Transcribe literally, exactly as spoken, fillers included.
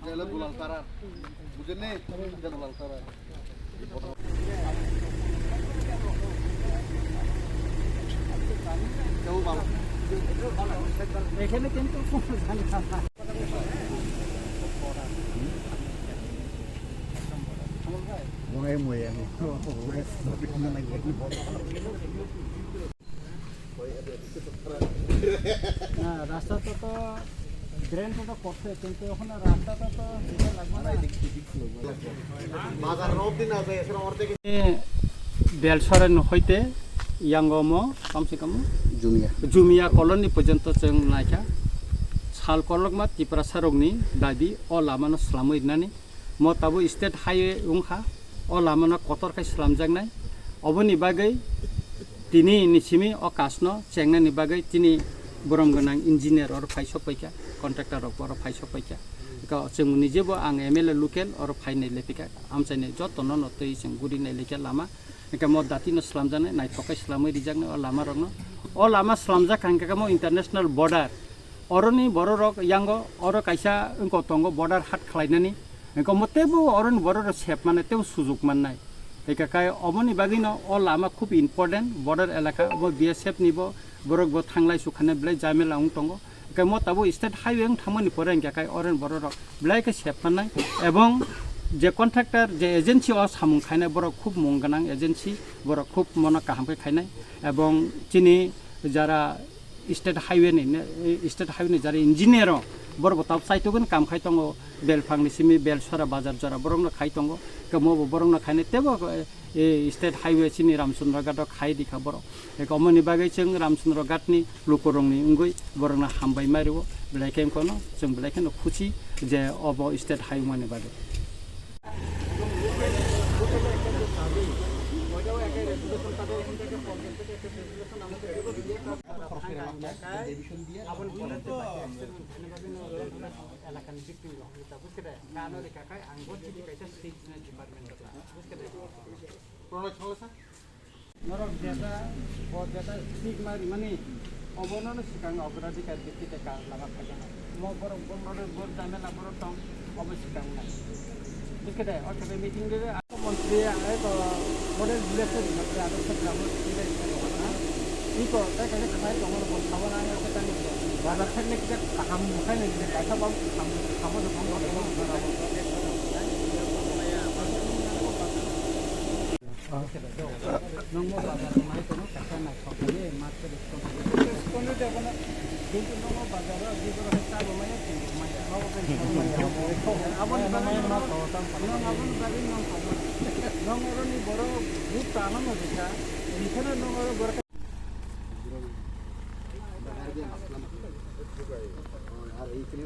এটা হলো দুলাল তারার, বুঝলেন নি? এটা দুলাল তারার। এখানে কিন্তু কোনো ঝামেলা নাই। মনে হয় মনে হয়। না, রাস্তাটা তো ড্রেনটা তো করছে, কিন্তু এখন রাস্তাটা তো দিতে লাগবে না। এ, বেলসরেন হইতে ইয়াঙ্গমো কমসে কম জুমিয়া। জুমিয়া কলোনি পর্যন্ত চং naikha, sal kolokma Tiprasa rokni dabi o lamano slamwi rinani. Mo tabo state highway wngkha, o lamano kotor khai slamjaknai. Oboni bagwi tini ni simi o kasno chengnani bagwi tini borom gwnang engineer oro phai sokpaikha, contractor rok oro phai sokpaikha. Eko chwng nijebo ang M L A local oro phainai lepikha, amchainai jotono no twi chwng guri nai lekha lama. Hingke mo dati no slamjaknai, naithok khe slamwi rijaknai o lama rokno. O lama slamjak kha hingke mo international border. Oroni bororok yango oro kaisa wngkok tongo border hat khlainani. Hingke omo teibo oroni bororok sep mannai, teibo sujuk mannai. Hingke kai omoni bagwino o lama khub important, border elaka, obo B S F ni bo borok bo thanglai sukha belai jamela wng tongo. Hingke mo tabo state highway wng thangmani pore hingke kai oroni bororok belai khe sep mannai. Ebong je contractor, je agency o samung khainai borok khub mung gwnang agency, borok khub mono kaham khe khainai. Ebong chini jara state highway ni, state highway ni jara engineer o, borok bo tab chaitugwi kam khai tongo, belphang ni simi belsora bazar jora borok no khai tongo, kemo bo borok no khainai tebo, eh, state highway chini Ramchandra Ghat o khai di kha borok. Eko omoni bagwi chwng Ramchandra Ghat ni lukurok ni wngwi borok no hambai ma rio, belai khe kono chwng belai kheno khusi je obo state highway ni bagwi. Norok jeta, o jeta stigma rimani, obono no swkang ogradhikar bhittite kar lama khaijana. Mo borok, borok, borok, borok jamela borok tong, obo swkang nai. Bwskhe de, o khe meeting de, ako montri, ako model village ni montri, ako khe gramo village ni montri. Iko, tai kaisa khai tongo, bo sabo na, ako tani. Bazar thakle kisa kaham khai ni, kaisa bab kaham, kaham, kaham, kaham, kaham. Nungmo bazar rok nai tono, kaisa naithok khe ma khe rwkhe. Kono de bono, kintu nungmo bazar rok, jiboro hai chabo maya, kintu maya. Aboni bagwi nung, nung aboni bagwi nung komo. Nung oroni borok but tano no dikha. Bikheno nung oro borok. Ar ei kini